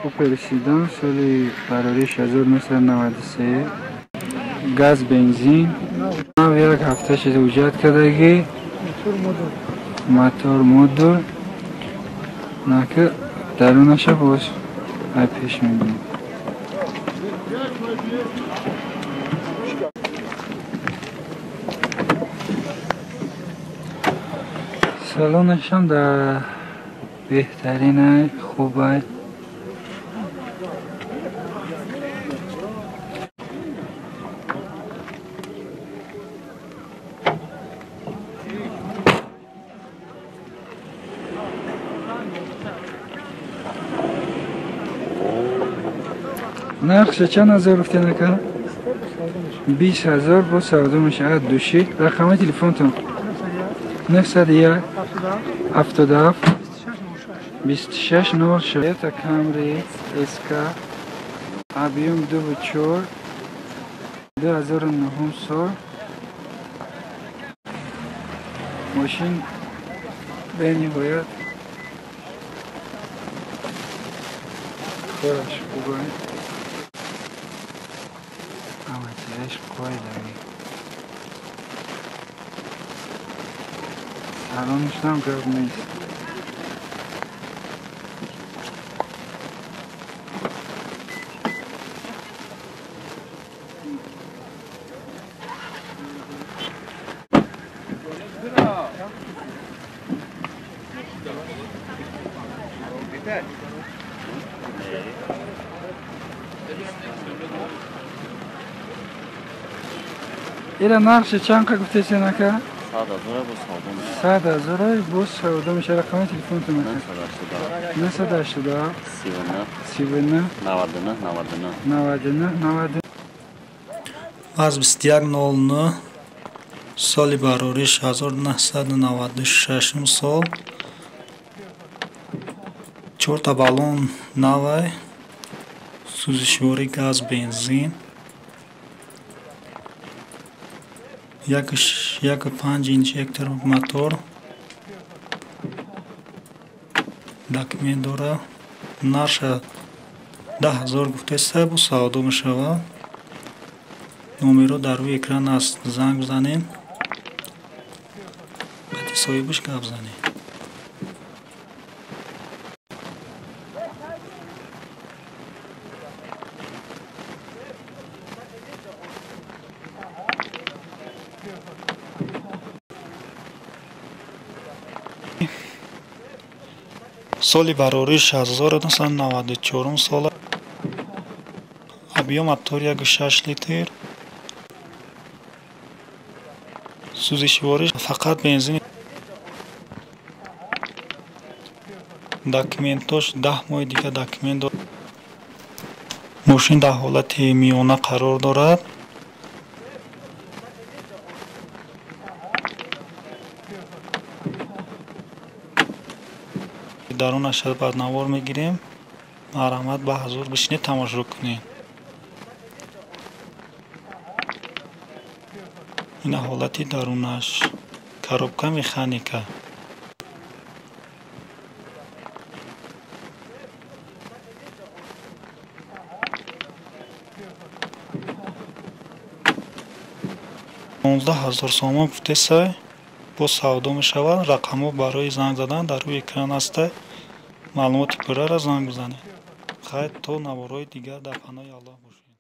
Опел Седан соли барориш 1993, газ бензин, нав як ҳафта шуда ҳуҷҷат кардагӣ, мотор модул, наки дарунаша боз ай пеш мебинем. Салонашам дар беҳтаринай, хубай. Нархша чанд ҳазор гуфтен ака? 20 000 бо савдо мешавад души. Рақами телефонтон? 901 77 26 06. Toyota Camry SK объем 2,4, 2009 сол. Мошин бениҳоят кораш хуб, ҳама чизаш қой дорӣ. Салонашам гап нест. Ира нархши чанд қа гуфтесен ака? 100 000 бо савдо мешавад. 100 000 боз савдо мешавад. Рақами телефонтон ака? 987 39 39 99 99. 99 90. Аз 21.09, соли барориш 1996 сол, чорта баллон навай, сӯзишворӣ газ бензин, 1,5 инжектор мотор, документ дора. Нарша 10 000 гуфтеста, бо савдо мешавад. Номеро дар рӯи экран аст, занг бизанед, баъди соҳибаш гап занед. Соли барориш 1994 сола, объем мотор 1,6 литр, сӯзишворӣ фақат бензин, документош 10 моҳи дига документ дорад. Мошин дар ҳолати миёна қарор дорад. Дарунаша баъд навор мегирем. Марҳамат, ба ҳузур бишинед, тамошо кунед. Ина ҳолати дарунаш, коробка механика. 19 000 сомон гуфтесай, боз савдо мешавад. Рақамҳо барои занг задан дар рӯи экран ҳастай. Маълумоти пурраро занг бизанед. Хайр, то наворҳои дигар, дар паноҳи Аллоҳ бошед.